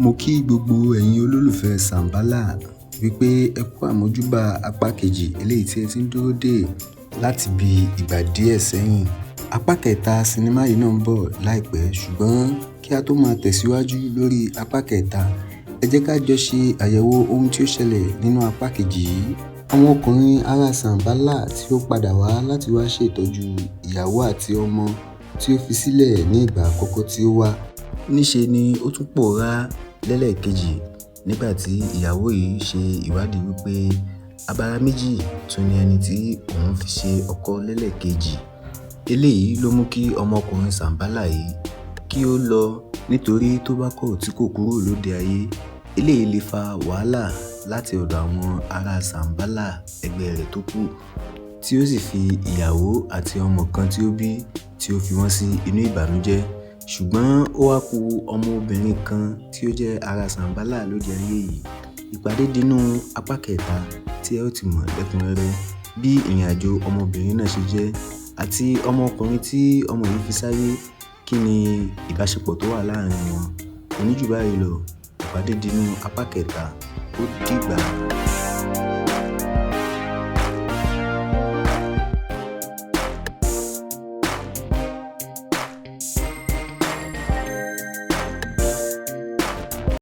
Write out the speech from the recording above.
Mo kí gbogbo ẹ̀yin olólùfẹ́ Sàǹbálà wípé ẹ kú àmójúbà apá kejì eléyìí tí ẹ ti ń dúró dè láti bí ìgbà díẹ̀ sẹ́yìn. Apá kẹta sinimá yìí náà ń bọ̀ láìpẹ́, ṣùgbọ́n kí a tó máa tẹ̀síwájú lórí apá kẹta, ẹ jẹ́ ká jọ ṣe àyẹ̀wò ohun tí ó ṣẹlẹ̀ nínú apá kejì yìí. Àwọn ọkùnrin ará Sàǹbálà tí ó padà wá láti wá ṣètọ́jú ìyàwó àti ọmọ tí ó fi sílẹ̀ ní ìgbà àkọ́kọ́ tí ó wá. Níṣe ni ó tún pòórá lẹ́lẹ́ẹ̀kejì nígbà tí ìyàwó yìí ṣe ìwádìí wípé abara méjì tún ni ẹni tí òun fi ṣe ọkọ lẹ́lẹ́ẹ̀kejì. Eléyìí ló mú kí ọmọkùnrin Sàǹbálà yìí kí ó lọ, nítorí tó bá kọ̀ tí kò kúrò lóde ayé, eléyìí lè fa wàhálà láti ọ̀dọ̀ àwọn ará Sàǹbálà ẹgbẹ́ rẹ̀ tó kù, tí ó sì fi ìyàwó àti ọmọ kan tí ó bí tí ó fi wọ́n sí inú ìbànújẹ́. Ṣùgbọ́n ó wá ku ọmọbìnrin kan tí ó jẹ́ ará Sàǹbálà lóde ayé yìí. Ìpàdé dínú apá kẹta tí ẹ ó ti mọ̀ lẹ́kùnrẹ́rẹ́ bí ìrìnàjò ọmọbìnrin náà ṣe jẹ́ àti ọmọkùnrin tí ọmọ yìí fi sáyé, kí ni ìbáṣepọ̀ tó wà láàrin wọn. Kò ní jù báyìí lọ, ìpàdé dínú apá kẹta, ó dìgbà.